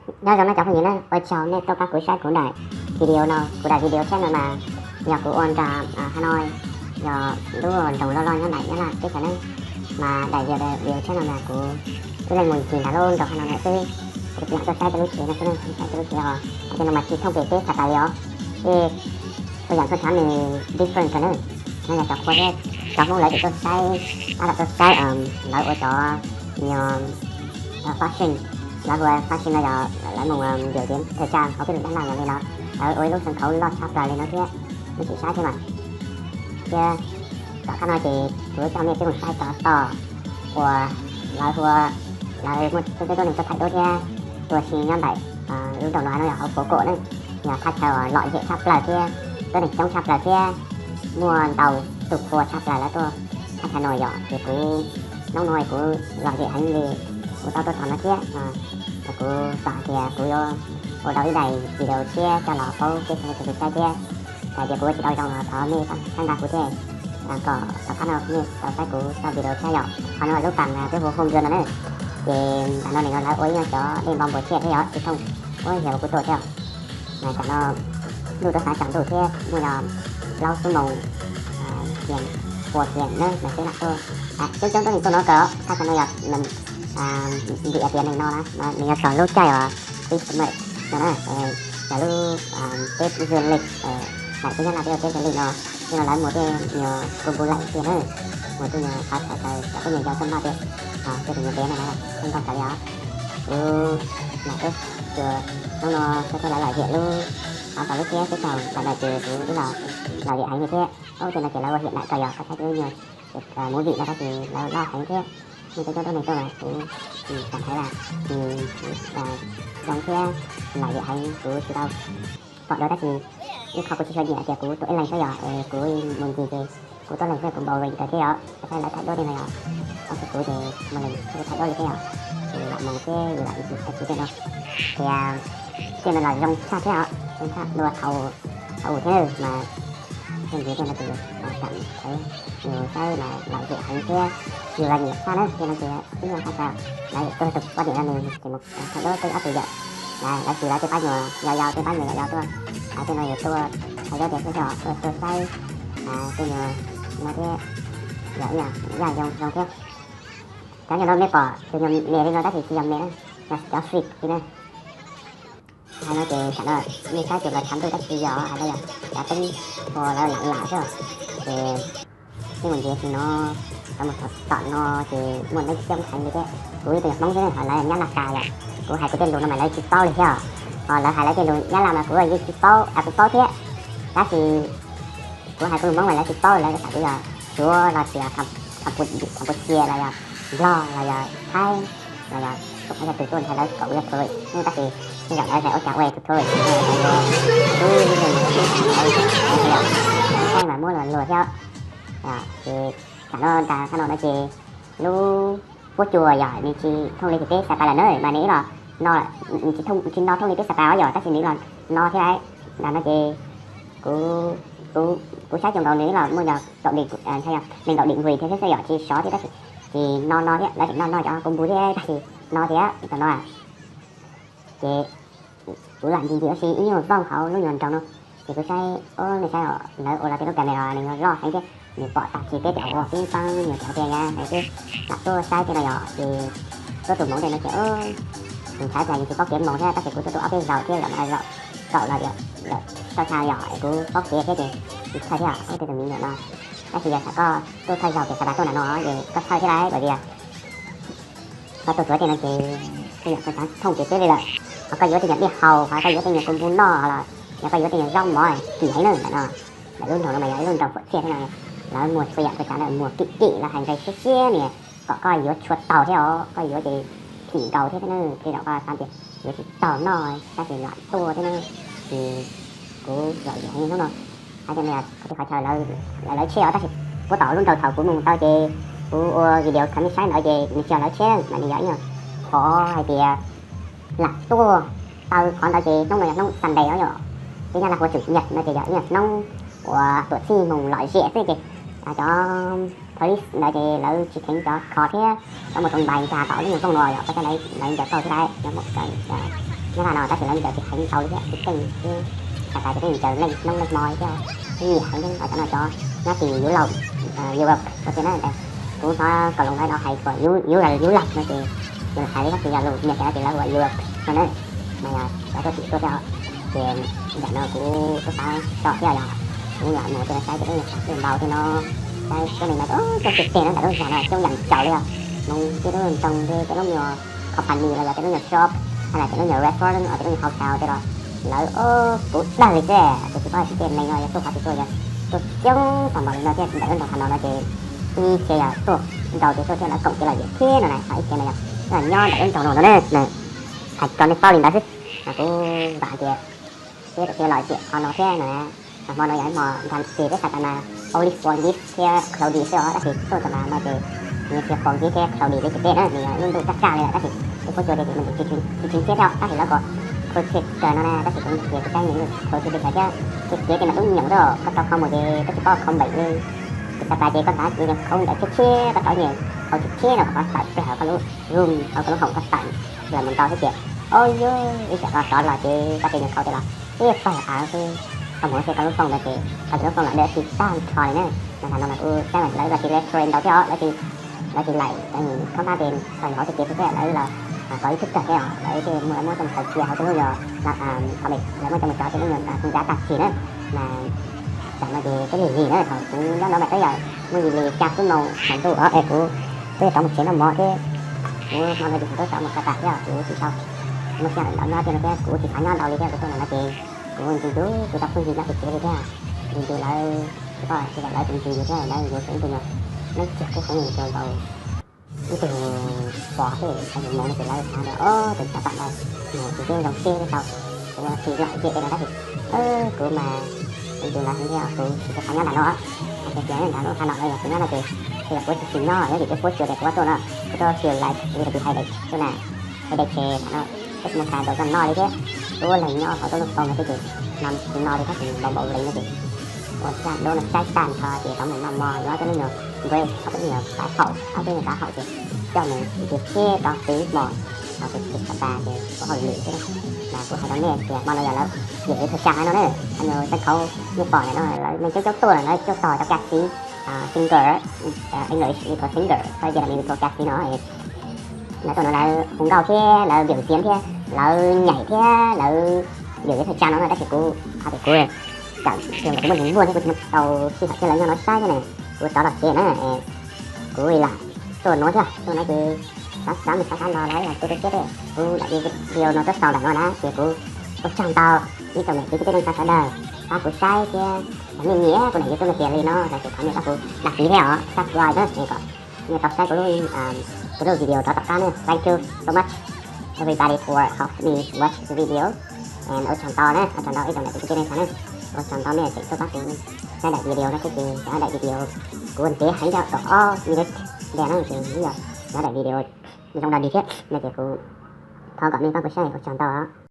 Nyob zoo nawb cov phooj ywg na, ua tsaug nej tuaj pab kuv saib kuv daim video no. Kuv daim video tshiab no mas yog kuv ua nrog Hanoi, yog lub nroog loj loj nyob nram Nyab Laj teb chaws na. Mas daim video tshiab no mas kuv ib leeg mus ncig nram lub nroog Hanoi no xwb. Kuv tsuas tuaj saib tej lub tsev no xwb, saib tej lub tsev os, hais tias no mas tsis thooj pem peb Xas Plas li os. Tej tus yam txhua tsav nws different kawg na. No yog cov qhua thiab, cov Hmoob lawv tseem tuaj saib, tab tom tuaj saib lawv ua cov fashion, lawv ua fashion no yog lawv mus biểu diễn thời trang hauv peb lub Nyab Laj yog li no, lawv ua ib lub sân khấu loj tshaj plaws li no thiab, nej sim saib thiab mas. Thiab tom qab no ces kuv coj nej peb mus saib txog tom uas lawv hu, lawv muaj coob coob tuab neeg tuaj thaij duab thiab tuaj si nyob ntawm lub nroog no no yog hauv Phố Cổ na, yog thaj chaw uas lom zem tshaj plaws thiab tuab neeg coob tshaj plaws thiab muaj ntau tus qhua tshaj plaws lawv tuaj thaj chaw no yom. Ces kuv hnub no kuv lom zem heev li kuv tau tuaj txog no thiab, kuv xav hais tias kuv yuav ua tau ib daim video tshiab coj los paub peb txhua leej txhua tus saib thiab. Txawm tias kuv ua tsis tau zoo los thov nej pab saib nqa kuv thiab, kom tom qab no nej tau saib kuv txoj video tshiab yom. Qhov no lub pas peb hu Home Run no na. Ces ntawm no nws yog lawv ua ib cov dej npau npuas tsiaj thiab yom, tsis thooj ua yam uas kuv tuaj thiab. Mas tam no ntuj twb xav tsaus ntuj thiab muaj yog plaub xuab moos thiab, pua thiab na mas twb lam tuaj. Coob coob tuab neeg tuaj no kawg, thaj chaw no yog ntim tias neeg no na, nws yog txog lub caij uas Christmas no na, yog lub teb du lịch, ntawm peb Nyab Laj peb ua teb du lịch no, tej no lawv muag tej nyuag kua npu laim tiag na, muag tej nyuag qhov chaw caw cov phooj ywg yau tuaj noj tiag. Tej tus nyuag dev no lawv theej nkaus tas li os. Kuv mam tuaj tsuas hnub no tuaj saib lawv lom zem lub, qhov tau lub tsheb teb chaws ntawm no ces kuv ib los lom zem heev li thiab. Ub, tej no ces lawv ua hiam nai kawg yog koj saib tej lub nyuag movie no tab sis lawv loj heev thiab. Muaj coob coob tuab neeg tuaj mas kuv tsis kam hais las, zoo thiab lom zem heev kuv tsis tau pom dua tab sis ib qho kuv tsis tshua nyiam tias kuv tuaj ib leeg xwb yog kuv mus ncig ces kuv tuaj leeg xwb kuv boring kawg thiab yom. Koj saib lawv thaij duab tej no yom, ob tug kuv ces muaj leeg thaij duab li thiab yom, ces lam mus thiab yus lam ncig tag kis tej no. Ces tej no los zoo tshaj thiab os, zoo tshaj dua thaum ub thiab mas. Tej ntxiv tej no ces kam thawv, yus saib mas lom zem heev thiab yus los nyiam tshaj na. Tej no ces ib nyuag qhov chaw lawv tuaj tus poj niam no nws ces mus thaij duab peb ob tug yawm, lawv tsis lawv tej pab nyuam yau yau, tej pab nyuam yau yau tuaj. Tej no yus tuaj thaij duab tias tuaj coj tuaj tuaj saib tej nyuam no thiab, yog ib yam zoo zoo thiab. Cov nyuag no nej pom tus nyuag me li no tab sis tsis yog me na, yog cov freak li na. Hais no ces tam no nej saib tus los tshav ntuj tab sis yog hais no yog cov teeb ua lawv lam lam xwb. Ces nej mus ntsia tim no, cov mus tom no ces muaj neeb coob heev li thiab. Kuv ib tug nyuag Hmoob xwb ne, ho lawv Nyab Laj tas yom. Kuv hais kuv tej lus no mas lawv tsis paub li thiab, ho lawv hais lawv tej lus Nyab Laj mas kuv yeej tsis paub, kuv paub thiab, tab sis kuv hais kuv lus Hmoob mas lawv tsis paub, lawv xav kuv yog Suav los tias Campuchia los yog Nplog los yog Thaib los yog, kuv yog tus tuaj ntshai lawv kom kuv yog tourist hnub tab sis tej zaum lawv hais ua cas ua tus tourist, saib mas muab luag luag thiab. Ces tam no ntas qab no no ces lub pob tsuas yog nws tsis thooj li peb Xas Pas lawm na, mas nws ib los no, nws tsis no thooj li peb Xas Pas os yom, tab sis nws ib los no thiab lawm. Ntas no ces kuv, kuv saib zoo nkaus nws ib los muaj yog kaum dim, nees nkaum dim nqus thiab xwb yom, tsis sov thiab tab sis tsis no no thiab, lawv tseem no no cov kua npu thiab tab sis no thiab tam no. Ces kuv lam ncig ncig ua si ib nyuag vooj hauv lub nyuag nroog no, ces kuv saib, o, nej saib os, lawv ua los tej lub camera nws yog loj heev thiab nws pom tag kis peb cov ua pib pab nyuag cov tiag yam hais tias lam tuaj saib tej no yom, ces tuaj tus Hmoob tej no ces tus ntxhais cas yus tsis paub kev mus thiab tab sis kuv tuaj tuaj ob peb zaug thiab, zaum no zaum kaum los tias, txhua txhua yom kuv paub kev thiab ces tsis txhawj thiab os tej tus me nyuam no. Tab sis yog tsam koj tuaj thawj zaug ces Xas Pas tuaj nram no ces koj txhawj thiab lauj, vim koj tuaj Suav tej no ces tej nyuam txhua tsav thooj pem peb li lawm, ho koj yuav tej nyuam dej haus, ho koj yuav tej nyuam kua npu noj los yog koj yuav tej nyuam zaub mov kim heev na ntawm no. Ntawm lub nroog no mas yog ib lub nroog fuam txiaj thiab no, lawv muag txhua yam txhua tsav na, muag kim kim los hais nqe siab siab ni, kom koj yuav tshua taug thiab os, koj yuav ces phim nkaus thiab thiab na. Tej zaum koj xav tias yuav tsis taug noj tab sis lam tuaj thiab na. Ces kuv lom zem heev hnub no, hais tias no yog qhov chaw lawv tsheb os, tab sis puab tom lub nroog thaum kuv mus tau ces kuv ua video khawv nej saib ntawd ces nws tsis yog lawv tsheb mas nws yog ib nyuag qhov hais tias lam tuaj taw qhov ntawd ces hnub no yog hnub Sunday os yom, peb Nyab Laj hu ua tsum nyaj no ces yog ib nyuag hnub uas tuam txhij mus lom zem xwb ces cov police ntawd ces lawv tsis kheev cov kho thiab cov mus rau npais ntag tom lub nyuag vooj no yom, koj saib lawv ncaws kauj thiab lauj, cov mus nyob Nplog no tab sis lawv ncaws tsis heev ntau li thiab, tsis keej thiab. Xav tas ces peb ncaws leej hnub leej hmo li thiab, nyiam heev thiab. Cov no cov nyob tim Europe, Europe ua tiag na. Kuv hnov Kaus Loos lawv hais tias Europe, Europe no ces yus hais li tab sis yog lus Meskas ces lawv hu ua Europe no na, mas yog cov tuaj tim tuaj thiab os. Ces ntawm no kuv twb xav so thiab yog kuv yog mus tej no saib ces lub nyuag sab twb ntau tej no, saib suab neeg no coob tiag tiag na, nram lub zos no coob yam tsaus li os. Hmoob tej lub nroog, tej lub nyuag company los yog tej lub nyuag shop, hais tias tej lub nyuag restaurant, tej lub nyuag hotel tej los lawv puv dawg li xwb. Ces tsis paub tias tej neeg no yog tuaj qhov twg tuaj, yog tuaj coob tag npaum li no thiab. Ntawm lub nroog Hav Nom no ces ib txhia yog tuaj nkaus ces tuaj thiab lawv koom ces los yam thiab no na, ho ib txhia no yog nyob ntawm lub nroog no no na. Hais rau nej paub li ntawd xwb, mas kuv vam hais tias peb rau peb los tiam qhov no thiab no na. Mas hmo no yog ib hmo nrog ces peb xav tas mas only Four Kids thiab Cloudy xwb os, tab sis tuaj tam no ces nws tsis Four Kids thiab Cloudy li ces peb na, nws yog lub ntuj kaj kaj li lawm tab sis peb Huab Cua tias ces mus tsis tshwm siab thiab, tab sis lawv kom protector no na, tab sis kuv tias kuv saib nws protector thiab, ces kev ces mas dub nyoos xwb, koj rau khau mus ces koj tsis paub khau npaum li. Ces xav tas ces koj ntav ces nws khau ntawd tshiab tshiab, koj rau nyem khau tshiab tshiab no kom qhov tawm plag hauv koj lub room, hauv koj lub hoom koj tawm los mus ntau xwb ces, o yog ib tsam koj rov los ces koj tej nws khau tej los ib pawg av xwb. Koj mus xwb koj lub phone ntawd ces koj tej lub phone los dab tsi tag nrho li na. Mas tam no mas kuv saib mas lawv los tsis restaurant ntau thiab os, lawv tsis, lawv tsis laim cov khoom tab ces txog yog hauv tej kev xwb thiab lawv los kom ib tug kawg thiab os, lawv tej muaj lawv muab coj mus thaij cia hauv tej lub nyuag public, lawv muab coj mus tso tej lub nyuag xoo dav tag txhis na. Mas tam no ces peb lig lig na, thaum kuv nyob no mas peb yog muaj yim li xya xub moos hmo ntuj os, es kuv twb rov mus tsev noj mov thiab. Kuv hmo no ces kuv twb rov mus kho tas thiab kuv tsis tau muaj sij hawm ntau nyob tej no thiab kuv tsis xav nyob ntau li thiab kuv tuaj ntawm no ces kuv ntsib ntsib kuv cov phooj ywg nyob pem tsev li thiab. Ntsib ntsib lawv, tsis pom tsis lawv tus ntsib yus thiab lawv yuav tseem ib tug nyuag neeb txiag kub heev li rau nkaus ib tug pos thiab tau yus mus no ces lawv xav tias o tus cov tom ntawd mus tus twb zoo siab thiab tau, kuv tsis lam zem tej no tab sis kuv mas ntsib lawv heev thiab kuv tsis xav nyob ntawm no. Hais tias tias ntawm lub Hav Nom no yog kuv nyob no ces, ces yog kuv tsis tsis nyob, nyob vim peb Huab Cua tias kuv tuaj no, kuv tuaj feel like a little bit headache xwb na. Headache ces tam no peb tsis muaj kas ntawm zoj no li thiab, kuv leeg nyob hauv tuaj lub phone no xwb ces no tsis no li tab sis npau npau leeg no ces ua zaj dub no saib tag nrho ces rov mus noj mov yuav ob peb lub nyuag break, ob peb lub nyuag tav haum, ob peb nyuag tav haum ces coj mus ntxias thiab rov xwb mos, rov xwb xwb tas ces kuv hauj lwm xwb na. Mas kuv hais rau nej tias hmo no yog lawv yawm yawg thaj tsam no na, nyuag sân khấu nej pom ntawm no lawv neeg coob coob tuaj, lawv tuaj tos cov ca xiv, singer, English little singer, Vietnamese little ca xiv no. Lawv tuaj no lawv hu nkauj thiab lawv biểu diễn thiab lawv nhảy thiab lawv yawm yawg thaj tsam no na, tab sis kuv hais tias kuv tseem tias kuv muaj nyiaj muaj thiab kuv tsis muaj tau sij hawm thiab lawv nyob no saib thiab ne, kuv rov los tsev na. Kuv lam tuaj nuav thiab, tuaj no ces xav xav mus xav xav los lawv tuaj tuaj siab thiab. Kuv daim video no tuaj xaus ntawm no na ces kuv ua tsaug ntau ib tsoom niam txiv kwv tij neej tsa sawv daws pab kuv saib thiab. Yog nej nyiam kuv daim YouTube no tias li no no ces thov nej pab kuv đăng ký thiab os, subscribe na es kom nej tau saib kuv lub, kuv lub video rov tom qab na. Thank you so much everybody for help me watch the video. And ua tsaug ntau na, ua tsaug ntau ib tsoom niam txiv kwv tij neej tsa na. Ua tsaug ntau nej tseem tuaj pab kuv saib daim video no thiab ces cov daim video kuv ntev heev yog kaum ob minute ntej no ces yog cov daim video zoo dog dig thiab no ces kuv thov kom nej pab kuv saib, ua tsaug ntau.